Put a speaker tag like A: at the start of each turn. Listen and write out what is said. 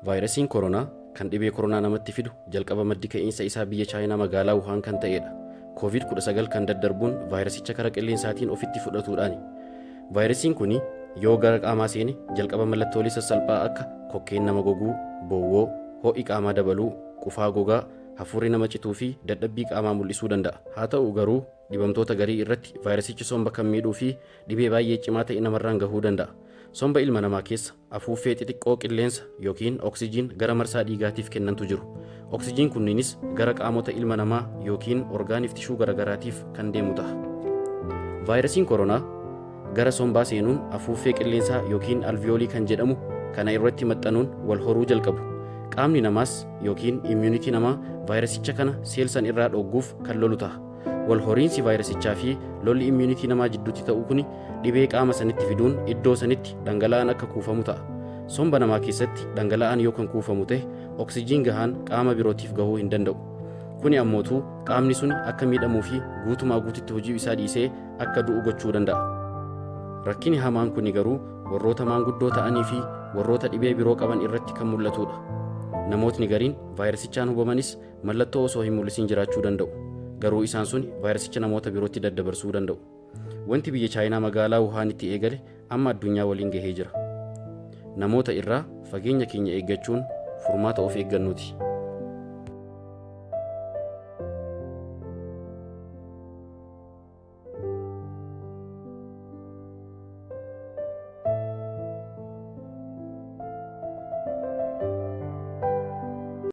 A: Vaayirasiin koronaa kan dhibee koronaa namatti fidu jalqaba maddi ka'iinsa isaa biyya Chaayinaa magaalaa Wuhaan kan ta'edha. Covid-19 kan daddarbuun vaayirasicha kara qilleensaatiin ofitti fudhatuudhaani. Vaayirasiin kuni yoo gara qaamaa seene jalqaba mallattoolee sassalphaa akka kokkeen nama goguu, bowwoo, ho'i qaamaa dabaluu, qufaa gogaa, hafuurri nama cituu fi dadhabbii qaamaa mul'isuu danda'a. Haa ta'u garuu dhibamtoota garii irratti vaayirasichi somba kan miidhuu fi dhibee baay'ee cimaa ta'e namarraan gahuu danda'a. Somba ilma namaa keessa afuuffee xixiqqoo qilleensa yookiin oksijiin gara marsaa dhiigaatiif kennantu jiru. Oksijiin kunniinis gara qaamota ilma namaa yookiin orgaaniif tishuu garagaraatiif kan deemu taha. Vaayirasiin koronaa gara sombaa seenuun afuuffee qilleensaa yookiin alviyoolii kan jedhamu kana irratti maxxanuun wal horuu jalqabu. Qaamni namaas yookiin immunity namaa vaayirasicha kana seel san irraa dhoogguuf kan lolu taha. Wal horiinsi vaayirasichaa fi lolli immunity namaa jidduutti ta'u kuni dhibee qaama sanitti fiduun iddoo sanitti dhangala'aan akka kuufamu ta'a. Somba namaa keessatti dhangala'aan yoo kan kuufamu tahe oksijiin gahaan qaama birootiif gahuu hin danda'u. Kuni ammootuu qaamni suni akka miidhamuu fi guutumaa guututti hojii isaa dhiisee akka du'u gochuu danda'a. Rakkini hamaan kuni garuu warroota maanguddoo ta'anii fi warroota dhibee biroo qaban irratti kan mul'atuudha. Namootni gariin vaayirasichaan hubamanis mallattoo osoo hin mul'isin jiraachuu danda'u. Garuu isaan suni vaayirasicha namoota birootti daddabarsuu danda'u. Wanti biyya Chaayinaa magaalaa Wuhaanitti eegale amma addunyaa waliin gahee jira. Namoota irraa fageenya keenya eeggachuun furmaata of eeggannooti.